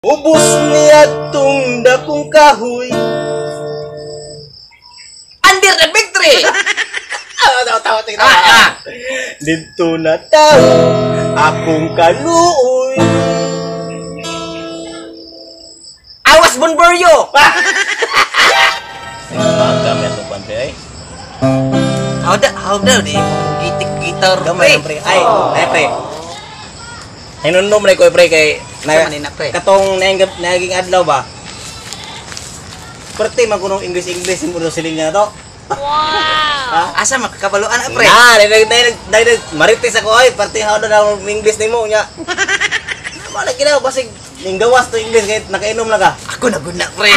Ubos niya tong dakong kahoy. Under the big tree. Ah, tawa, tawa, tawa. Ah, ah. Dito na tao akong kaluoy. I was born for you. Pagkami atong pante ay. How da di gitik gitar Gamay lang, pre. Ay, ay pre. Hinundom na ko pre kay Sa man na, pre? Katong naging adlaw ba? Perte man kunong English English mo siling niya to. Wow. Asa makakabaluan na, pre? Na, dahil dahil dahil marites ako ay parte how na English nimo nya. Wala ginawa basig ninggawas to English kahit nakainom na ka. Ako na gud na, pre.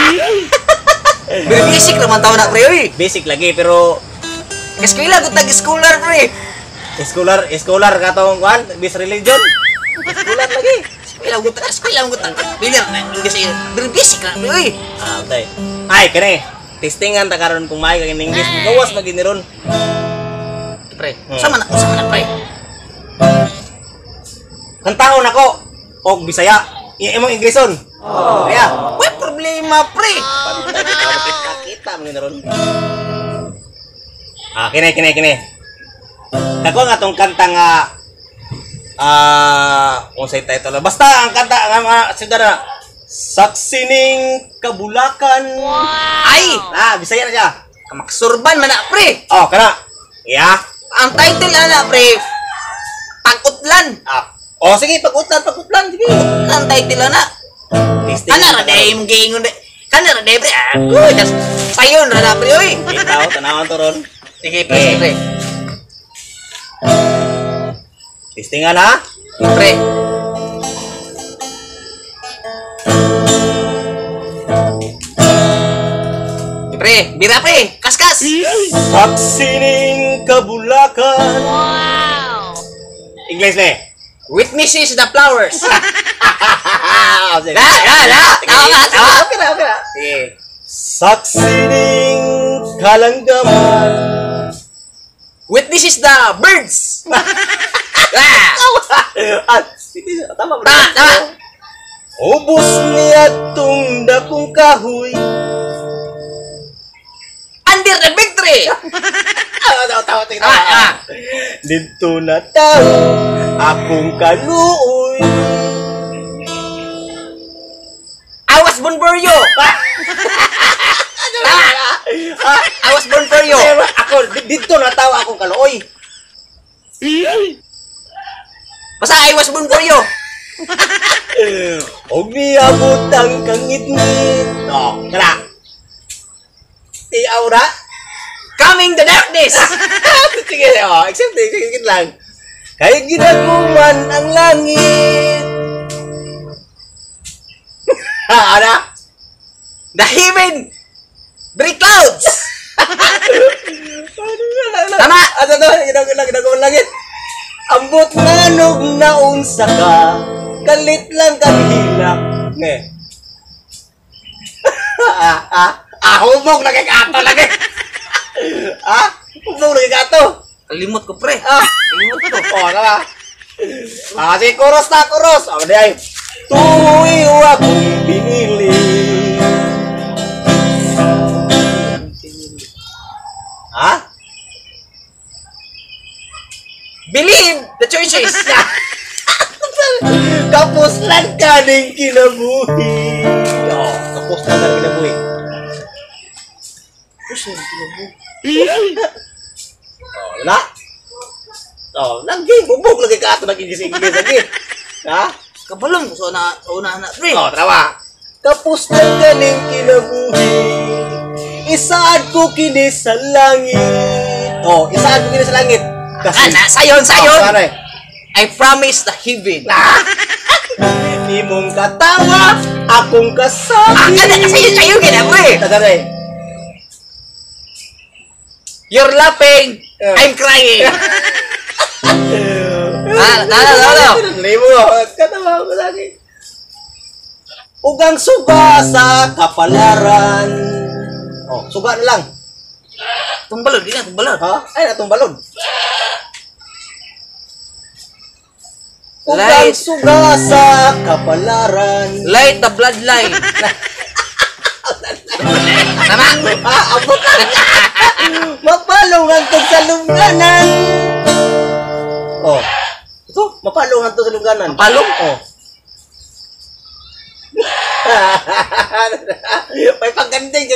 Pero basic naman tao na, pre, oy. Basic lagi pero Eskwela gud tag scholar, pre. Scholar, scholar katong kuan, bis religion. Scholar lagi. Eskwela gud tag. Bilir na English eh. Pero basic lang, pre, oy. Ah, okay. Ay, kani. Testingan ta karon kung maayo kang English. Gawas lagi ni ron. Pre, sama na, pre. Kantahon ako og Bisaya. Imong Ingleson. Oh. Kaya, Way problema, pre. pantay kita kita kita man ni ron. Ah, kini kini kini. Kako nga tong kanta nga unsay title? Basta ang kanta nga mga siyudad na Saksining Kabulakan. Ay, Ah, Bisaya na siya. kamaksurban man na, pre. Oh, kana. Yeah. Ang title ana, pre, Pag-utlan. Ah. Oh, sige, pag-utlan, pag-utlan, sige. Ang title ana. Testing. Kana ra day imong giingon de. Kana ra day, pre. Ah, uy, tas sayon ra na, pre, oy. Itaw, tanawan to ron. Sige, pre, sige, pre. Testingan ha. Pre. Pre, bira, pre, kaskas. Saksining Kabulakan. Wow! English ne. Witnesses the flowers. Sige. La, la, la. Tama, tama. Okay na, okay na. Sige. Saksining Kalanggaman. Witnesses the birds. Ah, Ah, tama ba? tama, tama. Ubos niya tong dakong kahoy. Under the big tree. Ah, tawa, tawa, tawa. Ah, ah. Dito na tao akong kaluoy. I was born for you. Tama. I was born for you. Pero ako, dito na tao akong kaluoy. Basta I was born for you. Og niabot ang kangitngit. Oh, kana. Tiaw na. Coming the darkness. Sige, oh, accept it, sige, sige lang. Kay ginaguman ang langit. Ana? The heaven break clouds. Tama. Ano to? Ginaguman langit. Ambot nganog naunsa ka, kalit lang kang hilak. Ne. Humog lagi ka ato lagi. Ah, humog lagi ka ato. Kalimot ko, pre. Ah, Kalimot ko. oh, tama. Ah, sige, kuros na, kuros. Ah, di ay. Tuyo akong binili. Ha? Believe the choices. Kapos lang ka ng kinabuhi. Oh, kapos lang ka ng kinabuhi. Oh, wala. Oh, lagi, bubog lagi ka ato nag-English lagi. Ha? Kabalong ko sa una na, pre. Oh, trawa. Kapos lang ka ng kinabuhi. Isaad ko kini sa langit. Oh, isaad ko kini sa langit. Kasi Ana, sayon, sayon. Oh, ano eh? I promise the heaven. Imong katawa, akong Ah, kasabi. kana sayon, sayon gina, pre. Tagare. You're laughing, I'm crying. Ah, tama, tama. Limo, katawa ko lagi. Ug ang suga sa kapalaran. Oh, suga na lang. Tumbalod, di na, tumbalod. Ha? Ay, natong balod. Ug ang Light. Suga sa kapalaran. Light the bloodline. Tama. Ah, abot. Mapalong hangtod sa lungganan. Oh. Ito, mapalong hangtod sa lungganan. Mapalong? Oh. May paganding.